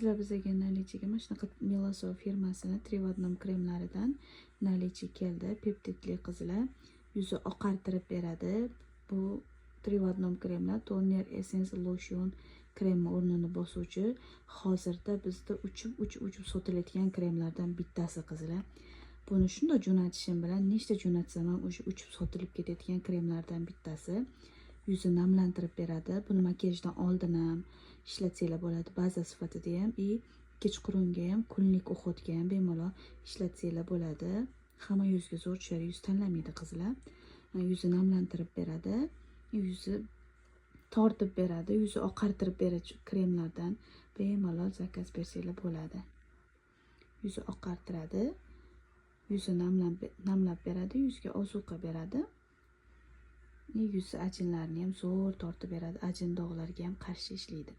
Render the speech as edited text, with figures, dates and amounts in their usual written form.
Sizlar, bizga наличие ga mana shunaqa Melaso firmasini 3 в одном kremlaridan наличие keldi. Peptidli, qizlar, yuzi oqartirib beradi. Bu 3 в одном kremlar toner, essence, lotion kremi o'rnini bosuvchi, hozirda bizda uchib uchib uchib sotilayotgan kremlardan bittasi, qizlar. Buni shundoq jo'natishim bilan, nechta jo'natsam ham o'sha uchib sotilib ketayotgan kremlardan bittasi. Yuzni namlantirib beradi. Buni makiyajdan oldin ham ishlatsanglar bo'ladi, baza sifatida ham, и kechqurunga ham, kunlik уход ga ham bemalol ishlatsanglar bo'ladi. Hamma yuzga zo'r tushadi, yuz tanlamaydi, qizlar. Yuzni namlantirib beradi, yuzi tortib beradi, yuzi oqartirib beruvchi kremlardan bemalol zakaz bersanglar bo'ladi. Yuzi oqartiradi, yuzi namlab beradi, yuzga ozuqa beradi и yuzi ajinlarini ham zo'r tortib beradi, ajin dog'larga ham qarshi ishlaydi.